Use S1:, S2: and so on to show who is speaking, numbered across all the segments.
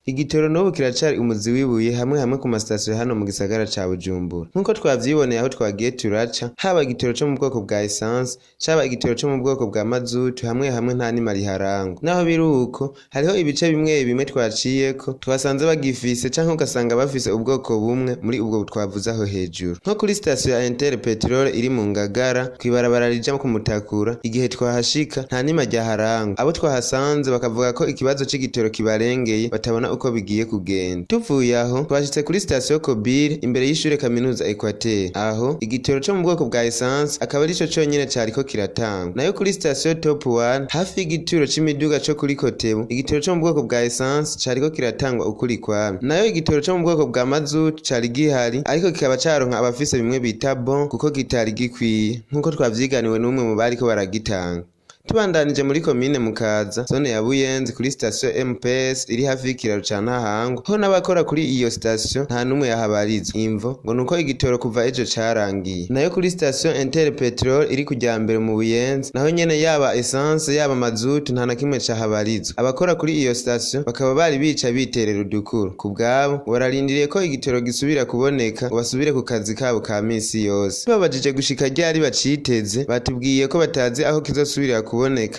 S1: Igitoro n'ubu kiracari umuzi w'ibuye hamwe hamwe ku masitasiyo hano mu gisagara ca Bujumbura. Nk'uko twavyiboneye aho twagiye turaca, haba igitoro co mu bwoko bwa essence, caba igitoro co mu bwoko bwa mazutu, hamwe hamwe nta nima riharangwa. Naho biri uko, hariho ibice bimwe bimwe twaciyeko twasanze bagifise canke ugasanga bafise ubwoko bumwe muri ubwo twavuze aho hejuru. Nko kuri sitasiyo ya Inter Petrol iri mu Ngagara, kw'ibarabara rija ku Mutakura, igihe twahashika nta nima ryaharangwa. Abo twahasanze bakavuga ko ikibazo c'igitoro kibarengeye, batabona uko bigiye kugenda. Tuvuye aho twashitse kuri sitasiyo Kobire imbere y'ishure kaminuza Equateur. Aho igitoro co mu bwoko bwa essence akaba arico conyene cariko kiratangwa. Nayo kuri sitasiyo Top One hafi y'igituro c'imiduga co kuri Kotebu, igitoro co mu bwoko bwa essence cariko kiratangwa ukuri kwamye. Nayo igitoro co mu bwoko bwa mazutu cari gihari, ariko kikaba caronka abafise bimwe bita bon, kuko kitari gikwiye, nk'uko twavyiganiwe n'umwe mu bariko baragitanga. Tubandanije muri komine Mukaza, zone ya Buyenzi, kuri sitasiyo MPS iri hafi y'ikiraro ca Ntahangwa, ho n'abakora kuri iyo sitasiyo nta n'umwe yahabarizwa. Imvo ngo nuko igitoro kuva ejo carangiye. Nayo kuri sitasiyo Inter Petrol iri kuja mbere mu Buyenzi, naho nyene yaba essence yaba mazutu nta na kimwe cahabarizwa. Abakora kuri iyo sitasiyo bakaba bari bica biterera udukuru. Ku bwabo ngo bararindiriye ko igitoro gisubira kuboneka ngo basubire ku kazi kabo ka misi yose. Tubabajije gushika ryari baciteze, batubwiye ko batazi aho kizosubira kuboneka,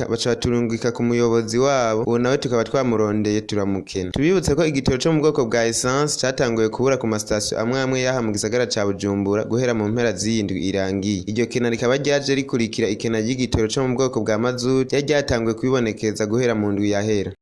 S1: baca baturungika ku muyobozi wabo, uwo nawe tukaba twamurondeye turamukena. Tubibutse ko igitoro co mu bwoko bwa essence catanguye kubura ku masitasiyo amwe amwe y'aha mu gisagara ca Bujumbura guhera mu mpera z'iyi ndwi irangiye. Iryo kena rikaba ryaje rikurikira ikena ry'igitoro co mu bwoko bwa mazutu ryari ryatanguye kwibonekeza guhera mu ndwi yahera.